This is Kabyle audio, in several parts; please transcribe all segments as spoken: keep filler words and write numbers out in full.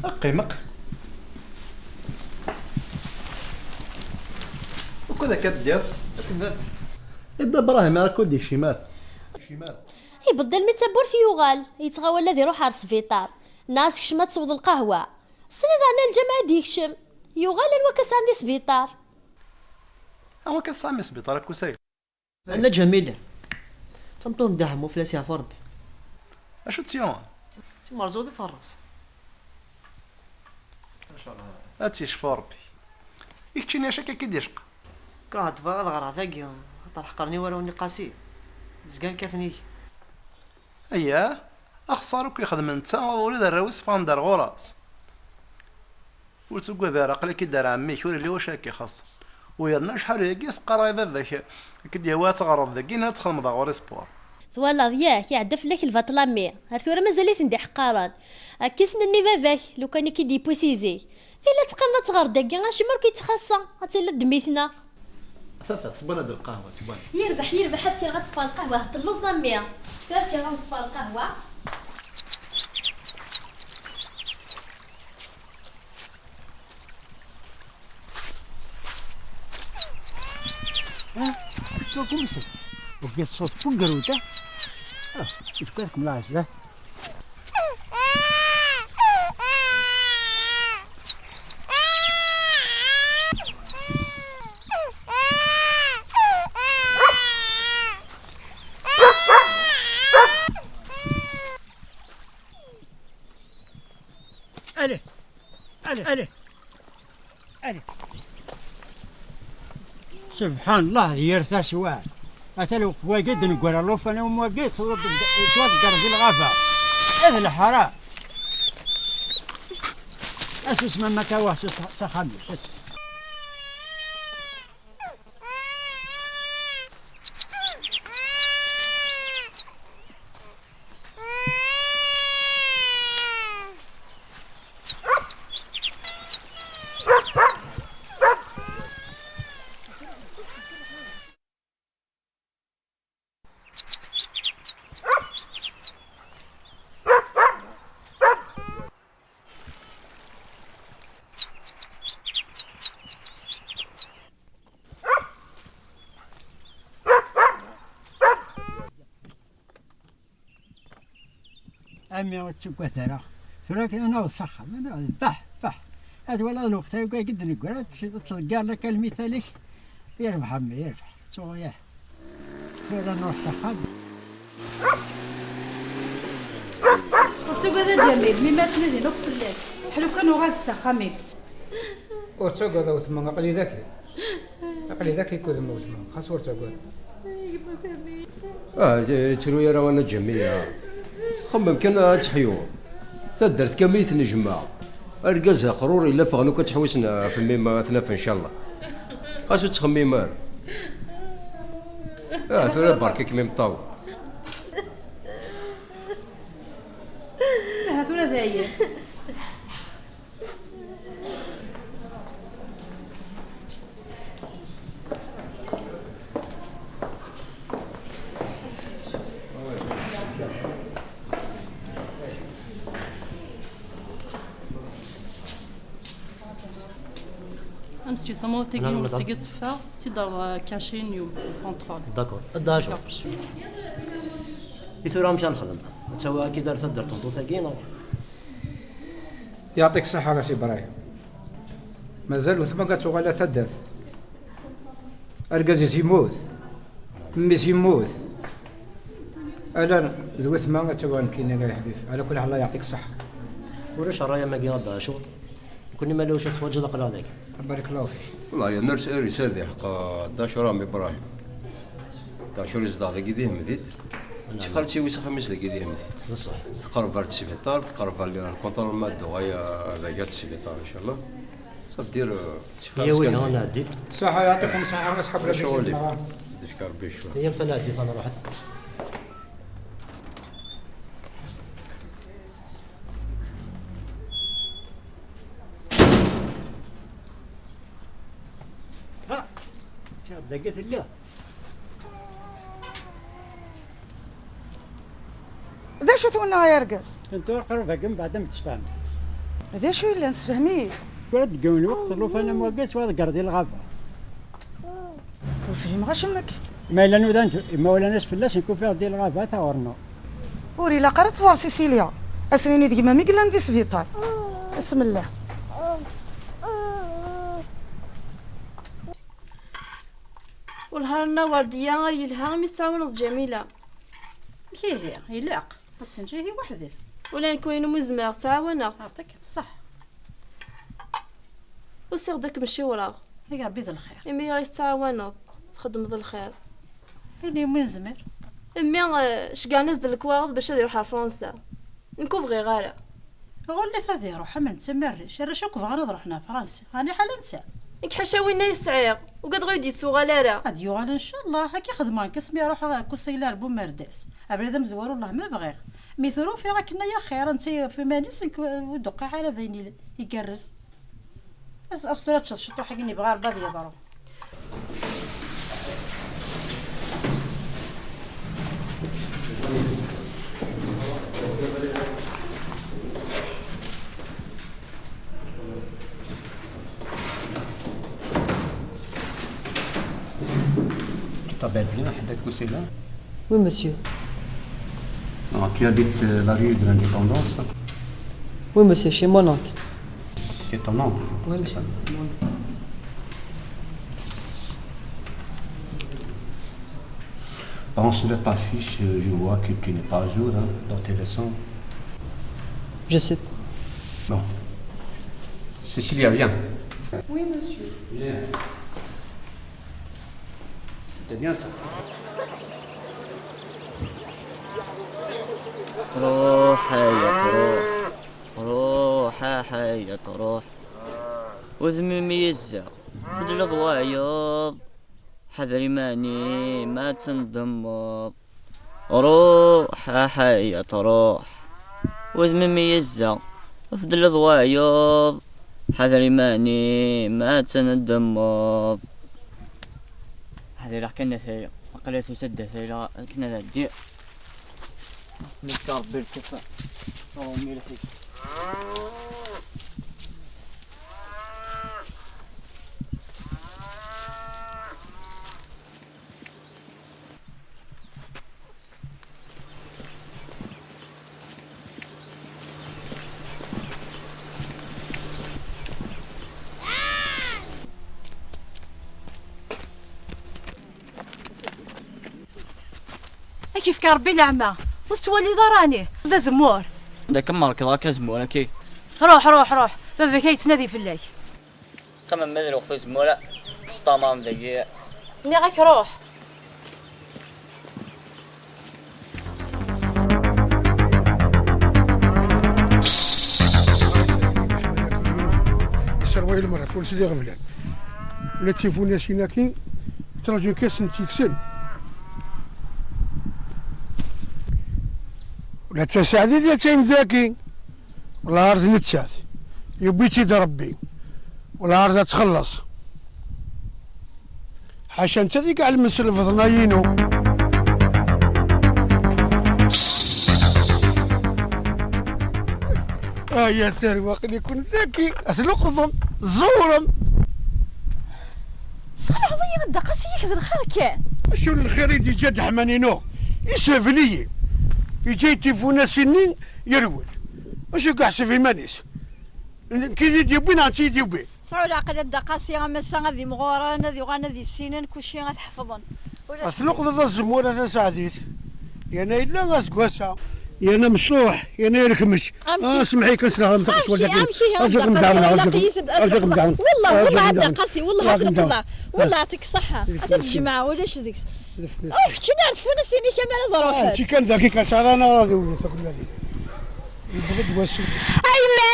Qqim, qqim. Wukud akka teddiḍ? Akked baba. Idda Ibrahim ara kud-icimar. Ibeddel mi d tawwurt yuɣal, yettɣawal ad iruḥ ɣer sbiṭar. Nniɣ-as kcem ad tesweḍ lqahwa. Srid ɛni lǧameɛ i d-yekcem. Yuɣal anwa akka sɛan di sbiṭar. Anwa akka tesɛam di sbiṭar akk usay? Anna Ǧamil, d tameṭṭut n Dda Ḥemmu, fell-as yeɛfu Rebbi. Acu tt-yuɣen? D timerẓuɣt i terreẓ. Ad tt-yecfu Rebbi. I keččini acu akka k-id-icqa? Kraheɣ ad ɣreɣ dagi, xaṭer ḥeqren-iyi warraw-nni Qasi. Zgan kkaten-iyi. Ayya, axeṣṣar akk yexdem netta, ula d arraw-is ffɣen-d ar ɣur-s. Ur ttugad ara, aql-ak-id ar ɛemmi-k, ur yelli wacu ara k-ixaṣṣen. U yerna acḥal ayagi i s-qqareɣ i baba-k, ad k-d-yawi ad teɣreḍ dagi, neɣ ad txedmeḍ ɣur-i sport. Twalaḍ yak, iɛedda fell-ak lbaṭel a mmi. Ar tura mazal-iten d iḥeqqaren. Akka i s-nenna i baba-k, lukan i k-id-yewwi si zik. Tili ad teqqimeḍ ad teɣreḍ dagi, acimi ur k-yettxaṣṣa, ad tiliḍ d mmi-tneɣ. Tafat, sewwan-d lqahwa, sewwan. Yerbeḥ, yerbeḥ, ad kkreɣ ad ṣfeɣ lqahwa, telluẓ a mmi. Tura ad kkreɣ ad ṣfeɣ lqahwa. Ah, tu kumisit. Ugiḍ ṣṣut n ugerruda. Ah, ifka-yak mlaɛec da. Allez, allez, allez, allez. Subḥan Allah, d yir taswiɛt. Ata lweqt wagi d-neggra llufan am wagi, ttwad-, ttwadegger di lɣaba. Ad lḥara. Asusem am akka, wa s-, s axxam-ik. Ami ur ttugad ara. Tura kan ad naweḍ s axxam, ad naweḍ, baḥ, baḥ. Ad twalaḍ lweqt-agi i d-neggra, ad tt-, ad tḍeggireḍ akka lmital-ik. Yerbeḥ a mmi, yerbeḥ. Ttuɣ, yah. Tura nruḥ s axxam. Ur ttagad a Ǧamil, mi ma ttnadin akk fell-as. Ḥlu kan uɣal-d s axxam-ik. Ur ttagad a wetma, aql-i daki. Aql-i daki kud ma wetma, xas ur ttagad. Ah, ttru ara a Nna Ǧamiya. Xemmem kan ad teḥyu. Taddart kamel i tnejmaɛ. Argaz aqrur yella ffɣen akk ad ttḥewwisen ɣef mmi-m ad t-naf ncallah. Xas ur ttxemmim ara. Ah, tura berka-kem imeṭṭawen. Aha tura dayen. Amsyu, tamawt-agi ur seg ad teffeɣ, d tidar, euh, cachet n yum, contrôle. D'accord. D'accord. I tura amek ara nexdem? Ad tawi akid ar taddart n ṭut-agi, neɣ? Yeɛṭik ṣṣeḥḥa a Si Bṛahim. Mazal wetma ad tuɣal ar taddart. Argaz-is yemmut. Mmi-s yemmut. Ala d wetma ad tawi nekkini a leḥbib. Ɛla kulli ḥal, Allah yeɛṭik ṣṣeḥḥa. Ulac ṛṛay am wagi a Dda Ɛacur. Nekkni ma lawc ad teḥwaǧeḍ aql-aɣ dagi. Barak Allahu fik. Wellah yerna ar, ar yesɛa lḥeqq Dda Ɛacur a Ɛemmi Bṛahim. Dda Ɛacur yezdeɣ dagi di Hemdit. Tif xalti-w s axxam-is dagi di Hemdit. D ṣṣeḥ. Teqreb ar tesbiṭar, teqreb ar lkunṭrul ma dduɣ aya ar dagi ar tesbiṭar, incallah. Ça veut dire, euh, tif xalti-s kan. Ṣaḥa, yeɛṭikum ṣaḥa, aṣḥab. Ulac aɣilif. Ad d-ifk Rebbi ccfa. Iyyamt ad nɛeddi, ad nruḥet. Ha! Dagi tella. D acu-t winna ay argaz? Tentu aqrub-agi mbeɛd am tecfam. D acu yellan, sefhem-iyi-d. Tura deg yiwen lweqt, llufan am wagi, ttwaḍeggreḍ di lɣaba. Ur fhimeɣ acemmek. Ma yella nudan-d imawlan-is fell-as, nekk ufiɣ di lɣaba taɣerna. Ur ilaq ara ad tẓer Cecilia. Ad s-nini d gma-m i yellan di sbiṭar. Bismillah. Wellah a Nna Werdiya, ar yelha imi tettɛawaneḍ Ǧamila. Ihi, ilaq ad tenǧi ihi weḥd-s. Ula nekk wayen umi zemreɣ ttɛawaneɣ-tt. Ɛṭik, ṣṣeḥ. Usiɣ-d ad kem-ciwreɣ. Ay Ṛebbi d lxir. Imi i ɣ-tettɛawaneḍ, txeddmeḍ lxir. Ini umi nezmir. Mmi, eh, ceggɛen-as-d lekwaɣeḍ bac ad iruḥ ar Fransa. Nekk ur bɣiɣ ara. Ɣullet ad iruḥ, am netta am rric. Arrac akk bɣan ad ruḥen ar Fransa. Ɛni ḥala netta? Nekk ḥaca winna i sɛiɣ. Ugadeɣ ur d-yettuɣal ara. Ad d-yuɣal ncallah. Akka xedmeɣ nekk asmi ruḥeɣ ar Kusayla ar Bumerdas. Abrid amezwaru, Allah ma bɣiɣ. Mi tura ufiɣ akken ay axir, netta ɣef iman-is, nekk ur d-uqiɛ ara d ayen i-, igerrez. As, as tura ad teččeḍ ciṭuḥ-agi, yebɣa Ṛebbi ad yeḍru. Tu t'appelles bien, Haddad Kousseila ? Oui, monsieur. Ah, tu habites, euh, la rue de l'Indépendance ? Oui, monsieur, chez mon oncle. C'est ton oncle ? Oui, monsieur, c'est mon oncle. Bon, sur ta fiche, euh, je vois que tu n'es pas à jour, hein, dans tes leçons. Je sais. Bon. Cécilia, viens. Oui, monsieur. Viens. C'est bien ça. روح يا تروح، روح يا تروح. Udem-im yezza, beddleḍ wayeḍ. Ḥader iman-im ad tendemmeḍ. Ruḥ a ḥayat ruḥ. Udem-im yezza, beddleḍ wayeḍ. Ḥader iman-im ad tendemmeḍ. Ḥader kan atay, aql-i tusa-d atay akken ad ɛeddiɣ. Nekk Ṛebbi lkif. Ṛumi lḥif. Ad k-yefk Ṛebbi leɛma, ur tettwaliḍ ara ɛni? D azemmur. D akken merkeḍ akka azemmur, akka. Ruḥ, ruḥ, ruḥ. Baba-k a yettnadi fell-ak. Qqim am ma d lweqt uzemmur, tesṭamam dagi. Nniɣ-ak ruḥ. Yesserway lmerra, kullec d iɣeblan. Ula d tifunasin-agi, ttraǧun-k-asent yekksen. Ula d tasaɛdit attan dagi. Wellah ar d nettat, yewwi-tt-id Ṛebbi. Wellah ar d ad txelleṣ. Ḥaca netta i iɛelmen s lbeḍna-inu. Ay a tarwa, aql-iken dagi, ad tleqḍem, tẓewrem. Txelɛeḍ-iyi a Dda Qasi, yak d lxir kan. Acu n lxir i d-yeǧǧa Dda Ḥman-inu? Yeshebel-iyi. Yeǧǧa-yi-d tifunasin-nni, yerwel. Acu i yeḥseb iman-is? Nekk i d-yewwin, neɣ netta i d-yewwin? Sɛu leɛqel a Dda Qasi, am ass-a ad imɣuren, ad uɣalen ad issinen, kulci ad t-ḥefḍen. Ulac. Ad tluqdeḍ azemmur a Tasaɛdit. Yerna yella aseggas-a. Yerna mecṭuḥ, yerna yerkmec. Amek? Ah, semmeḥ-iyi kan s lehram. Amek, taqeswalt-agi. Amek ihi a Dda Qasi? Arǧu ad kem-dɛawneɣ, arǧu ad kem-dɛawneɣ. Wellah, arǧu ad kem-dɛawneɣ. Wellah a Dda Qasi, wellah ad tleqḍeḍ. Wellah, yeɛṭik ṣṣeḥḥa. Ad t-id-jemɛeɣ, ulac deg-s. Ay, keččini ar tfunasin-ik amar ad ruḥent. Ah, kečči kan dagi kan, sara neɣ ad iwet akk nadi. Yewweḍ-d wass. Ayma!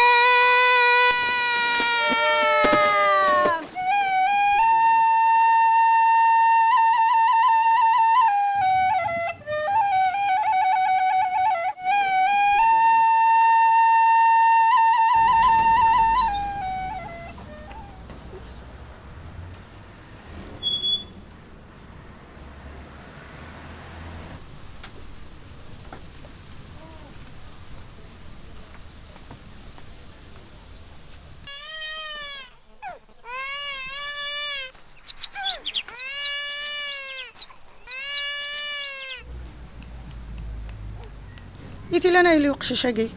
Tilan a yili uqcic-agi.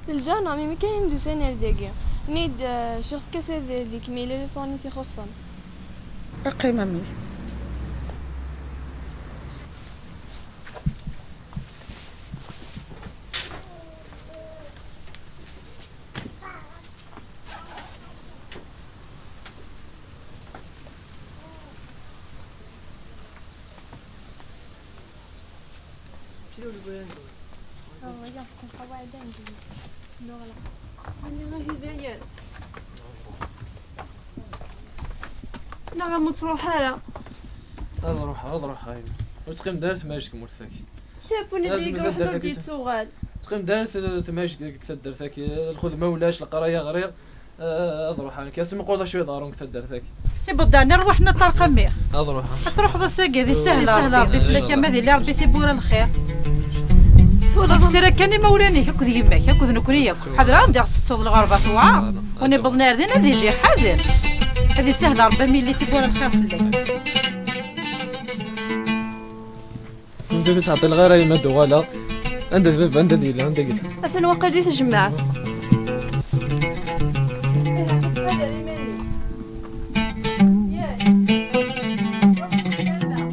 D lǧana, mi kan d-usan ar dagi. Nid, eh, cixef-k-as ad d-ikmil leṣon i t-ixuṣṣen. Qqim a mmi. Neɣ am ur ttruḥ ara. Ad ruḥeɣ, ad ruḥeɣ, a yemma. Ur ttqim d ara tmajt deg tmurt-agi. Caf ur d-yegruḥ, ur d-yettuɣal. Ttqim d ara t-, tmajt deg taddart-agi. Lxedma ulac, leqraya ɣriɣ. Eh, ad ruḥeɣ nekk. Ad tmeqqreḍ acu yeḍrun deg taddart-agi. Ibeddaren, rwaḥ-nni ṭṭerq a mmi. Ad ruḥeɣ. Ad truḥeḍ ass-agi, ad isahel Ṛebbi fell-ak, ama ad yili Ṛebbi tiwwura lxir. Twalaḍ, ttira kan imawlan-ik akked yemma-k akked nekkni yakk. Ḥader ad d-iɣ tettuḍ lɣerba tewɛer. Win iwwḍen ar din ad yili ḥader. Ad isahel Ṛebbi, ama yili tiwwura lxir fell-ak. Anda ur ttɛeṭṭileɣ ara yemma ad uɣaleɣ. Anda d baba, anda d yella, anda yella? Atan waqil di tejmaɛt. Ih, ttḥadar iman-ik. Yak. Ruḥ s ssama.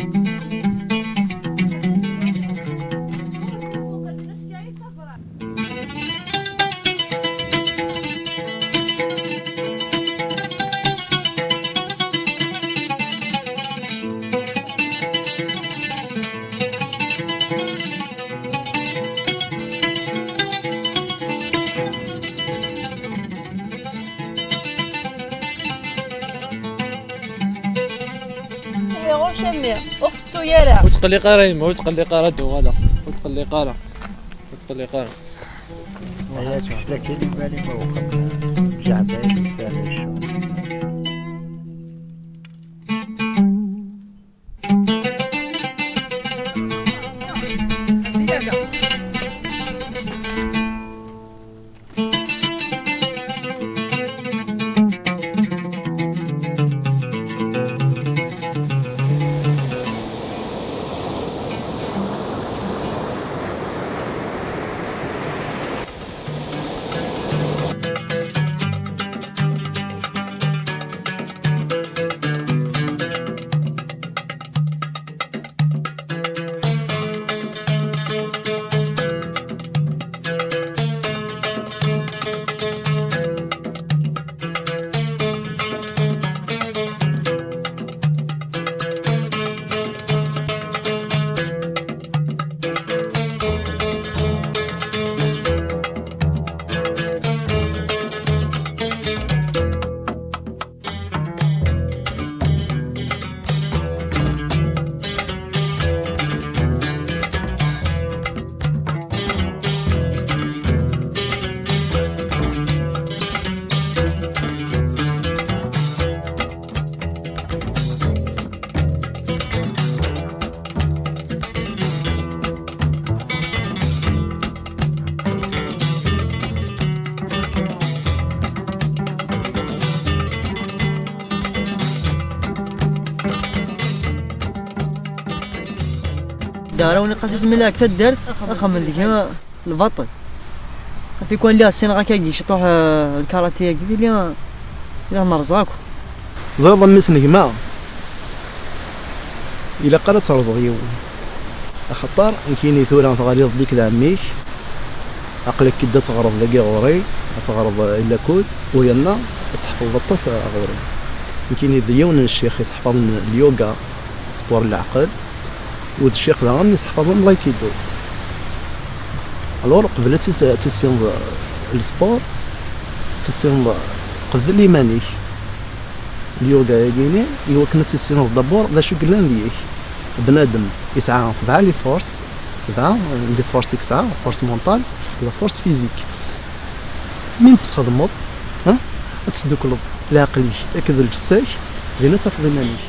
Ihi ɣur-k a mmi, ur tettu ara. Ur tqelliq ara yemma, ur tqelliq ara, ad uɣaleɣ. Ur tqelliq ara. Ur tqelliq ara. Aya kkes lakin iman-im a uxxam. Ǧeɛda yesɛa ccɣel. Dara win iqas isem ilɛek taddart, axxam deg lbaṭel. Ɣef ikwan lliɣ ssineɣ akkagi ciṭuḥ, eh, lkarati-agi, di liɣ, di liɣ nerẓeɣ akk. Ẓriɣ a mmi-s n gma, ilaq ara ad terẓeḍ yiwen. Axaṭer, nekkini tura teɣliḍ-d ikk d ɛemmi-k, aql-ak-id ad teɣreḍ dagi ɣur-i, ad teɣreḍ i lakud, u yerna ad tḥefḍeḍ aṭas ɣur-i. Nekkini d yiwen n ccix iseḥfaḍen lyoga, sport n leɛqel, u d ccix daɣen iseḥfaḍen l'aïkido. Alors, qbel ad tis-, ad tissineḍ le sport, ad tissineḍ qbel iman-ik. Lyoga-agi-ni, i wakken ad tissineḍ d'abord d acu yellan deg-k. Bnadem yesɛa sebɛa les forces, sebɛa les forces i yesɛa, force mentale, la force physique. Mi n-tesxedmeḍ, ha, ad tesdukleḍ leɛqel-ik akked lǧetta-k, din ad tafeḍ iman-ik.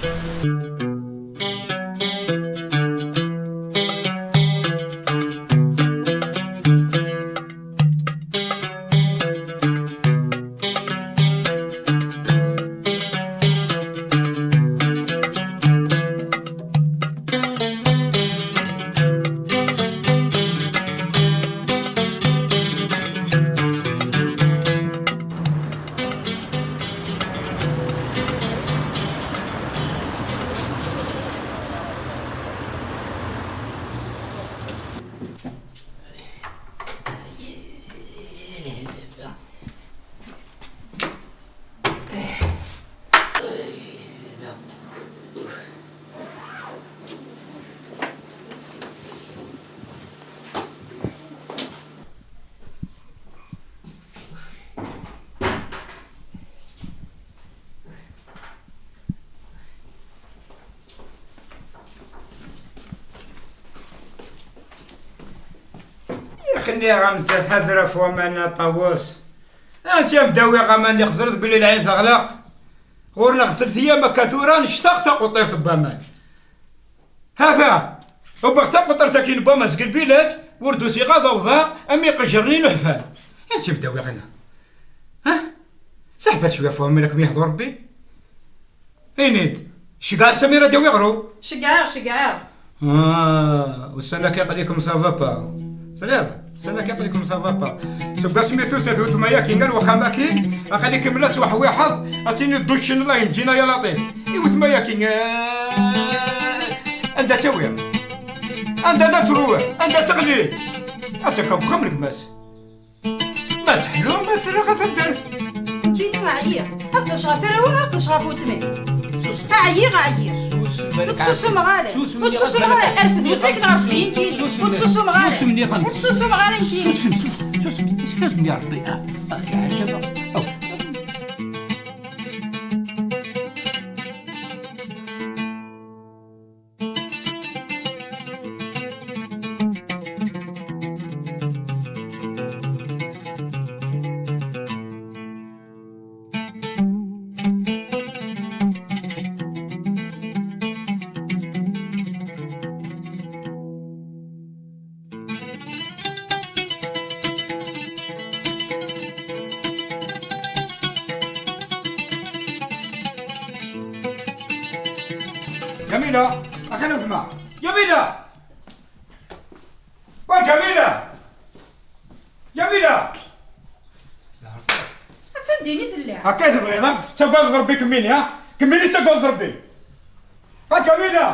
Nniɣ-am-d ḥader ɣef waman a Ṭawes. Ansi am-d-awiɣ aman, ixẓer-d belli lɛin teɣleq. Ɣur-neɣ tlata ayyam akka tura nectaq taquṭirt n waman. Hata! Ubiɣ taquṭirt-agi n waman seg lbilad, ur d-usiɣ ad awḍeɣ am iqejren i nuḥfan. Ansi am-d-awiɣ ana? Ha? Saḥbat cwiya ɣef waman akken yehḍu Rebbi. Ini-d, ceggɛeɣ Samira d-yawi aɣrum? Ceggɛeɣ, ceggɛeɣ. Ah, ussan-agi aql-ikem ça va pas. Tesliḍ? Ussan-agi aql-ikem ça va pas. Seg wasmi tusa-d wetma-agi ar wexxam-agi, aql-ikem la tettweḥwiḥeḍ, ad tiniḍ d uccen la yenǧin a ya Laṭif. I wetma-agi, eh, anda tt-awiɣ? Anda ad truḥ? Anda teɣli? Ad tekka wexxam n gma-s. Ma teḥlu, ma terra ɣer taddart. Nekkini ɛyiɣ. Aqdec ɣef arraw-a, aqdec ɣef weltma. Susem. Ɛyiɣ, ɛyiɣ. Susem, ur ttsusum ara. Susem, ur ttsusum ara. Rfed weltma-k neɣ rfed-iyi nekkini. Ur ttsusum ara. Ur ttsusum ara nekkini. Susem, susem, susem. Susem ya Rebbi. Ah, ah, ya ɛjaba. Oh. Ǧamila, axi nutma. Ǧamila! Wa Ǧamila! Ǧamila! Attan din i tella. Akka i tebɣiḍ, ha? Tettagadeḍ Rebbi kemmini, ha? Kemmini tettagadeḍ Rebbi. A Ǧamila!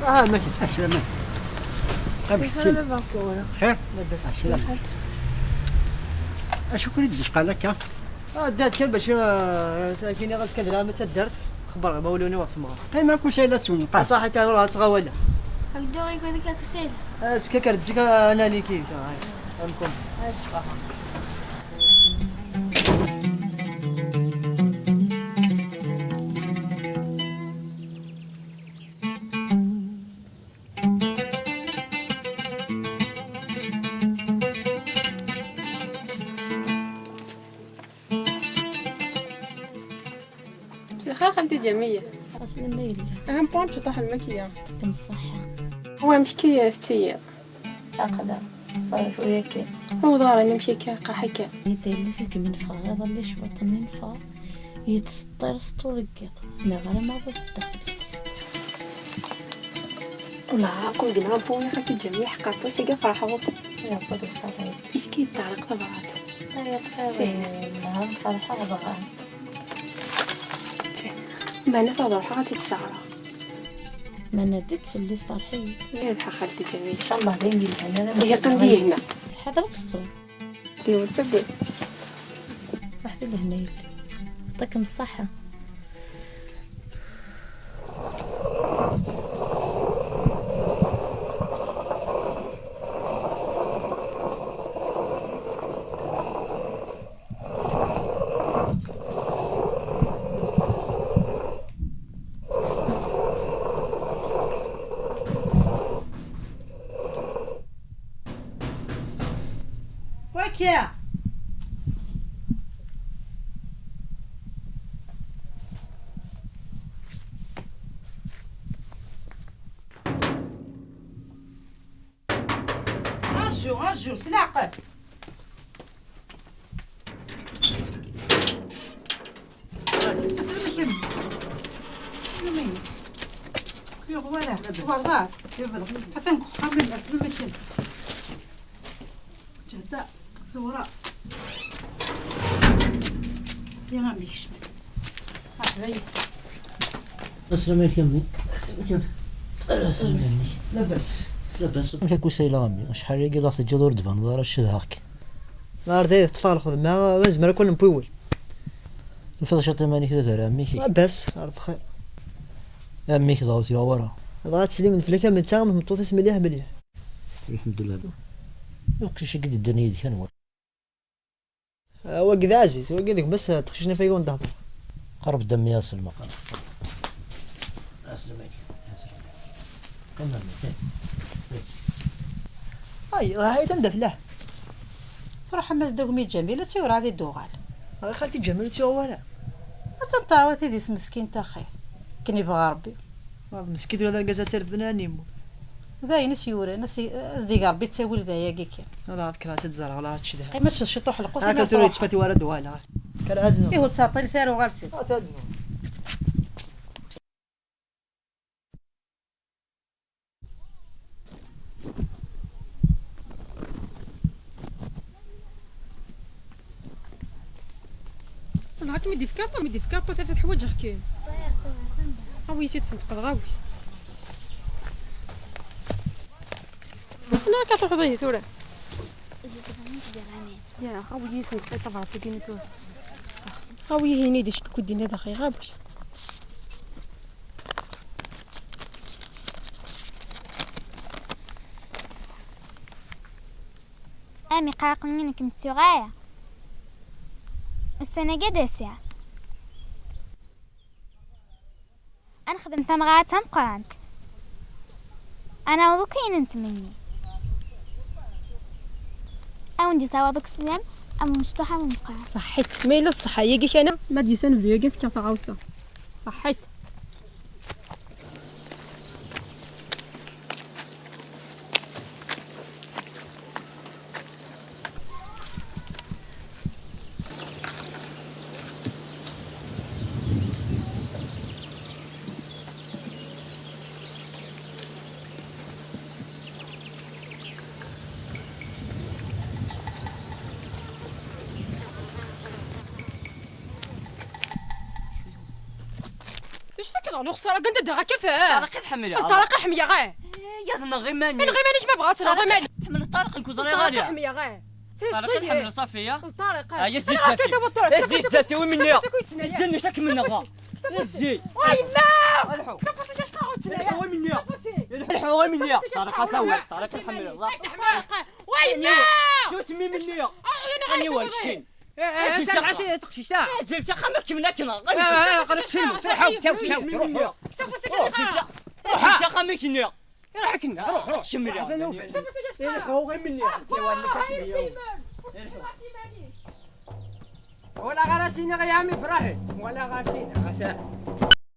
Ah, ma كاين. السلام عليكم. قام مساء الخير شتي. بابا. خير؟ لاباس. السلام. صحيت. اش كون يدز قال لك؟ اه، دات كان باش، آه، كاين غاز كان درهم تدرت. خبر ما ولوني واقف معاه. اي ما كوش الا تسون قال. صح، تا راه تغاولا. هكذا يقول لك كوش الا. آه، سكا كرد زكا انا لي كي. امكم. مساء الخير خالتي جميلة. اصلا ما يلا. اهم بوان تطيح الماكية. يعطيكم الصحة. هو مشكية ستية. عقلة. صار شوية كي. هو ضارة نمشي كي قاحكة. انت اللي سلك من فراغ، هذا اللي شبط من فراغ. يتسطر سطور القيط. سمع غير ما بغيت تدخل. والله راكم ديما بوي خاكي جميع حقا بوسيقا فرحة. يا ربي الخير. كيف كي تعلق طبعات. يا خير. سي. نهار فرحة وضغط. ما انا تهضر حاجه تتسعرها. ما انا ديك في اللي فرحي. يا ربحة خالتي جميل. ان شاء الله دايما يلحق. انا هي قندي هنا. حضرت الصوت. ديما تقول. صحتي الهنا يلي. يعطيكم الصحة. وكيا. ارجو، ارجو، سلاقه. اسلمك يا مي. اسلمي. يا غوالة، صباح الخير. هذا نكون خامل، اسلمك يا مي. جهدة، زهرة. يا غامي شمت. مرحبا يسا. السلام عليكم. السلام عليكم. السلام عليكم. لاباس؟ لاباس. واش راك وسايلة غامي؟ شحال هي ضغط الجدور دبان، ضهر الشد هاك. نهار داير تفارخ ما زمر كون نبويول. الفضل شاطر ماني كذا دار عمي كي. لاباس، عرف خير. عمي كذا وثي ورا. الله تسلم فلك من تام مطوطس مليح مليح. الحمد لله. يقشي قد الدنيا دي كان ورا. آه، وقد عزيز، وقد بس تخشنا في يوم دهب. قرب دم ياسر ما قرب. ياسر مالي، ياسر مالي. كمل ميتين. اي، هاي تندف له. تروح حماس دوك مي جميلة تي ورا غادي دوغال. هاي خالتي جميلة تي ورا. أتنطاوة تيدي مسكين تاخي. كني بغا ربي. هذا مسكين ولا القزا تير في ذنانيمو. داين سيورين، سي-، أزديق ربي تساوي لذايا كيكي. ولا عاد كرا تتزرع ولا عاد تشدها. قيمة الشطوح القوس هاكا اللي تروح. تفاتي ورا دوالة. كان عزيز. إيه، وتساطي لثار وغالسي. آه، تدنو. نهار ميدي في كابا، ميدي في كابا، ثلاثة حوايج كاين. ها وي سيت صندق الغاوي. انا كتروح ضيه ثورة. يا ها وي صندق طبعا تيجيني ثورة. ها وي هيني دي شكو دينا داخل غابوش. أمي قاقنينك متسوغاية. السنة قد ساعة. أنا خدمت مغاية مقرانت. أنا وضو كاين نتمني. أو ندي سوا دوك سلام، أم مشطوحة من مقرانت. صحيت، ما إلا الصحة، يا كيك أنا، ما ديسان فيديو كيف كان في غوصة. صحيت. Nuxsara ganda daɣ akka fah. Ṭariq i tḥemmleḍ. Ṭariq i ḥemmleɣ, eh. Yaḍ neɣ iman-ik. Neɣ iman-iman ma bɣa ad tneɣ iman. Ḥemmel Ṭariq, nekk ur ẓriɣ ara. Ṭariq i ḥemmleɣ, eh. Ṭariq i tḥemmleḍ Safiya? Ṭariq. Zzi sdat-i. Zzi sdat-i, wi minni? Zzi, nekk ad kem-nɣeɣ. Zzi. Wa yemma! Alḥu. Safusi, ǧac qaɣu ttnaya. Alḥu, wi minni? Safusi. Alḥu, wi minni? Ṭariq, a tawel. Ṭariq i tḥemmleḍ. Ṭariq. Wa yemma! Susmi minni? Aniwa lčin? Azzel s axxam-ik, mlakna. Aql-ak tfilmeḍ. Ruḥ, ruḥ, ruḥ, ruḥ. Azzel s axxam-ik-nni. Ruḥ akken, ruḥ, ruḥ. Kemmel. Atan ufan. Ruḥ, ruḥ, ruḥ. Wala ɣer asinaɣ ya ɛemmi Ibrahim. Wala ɣer asinaɣ.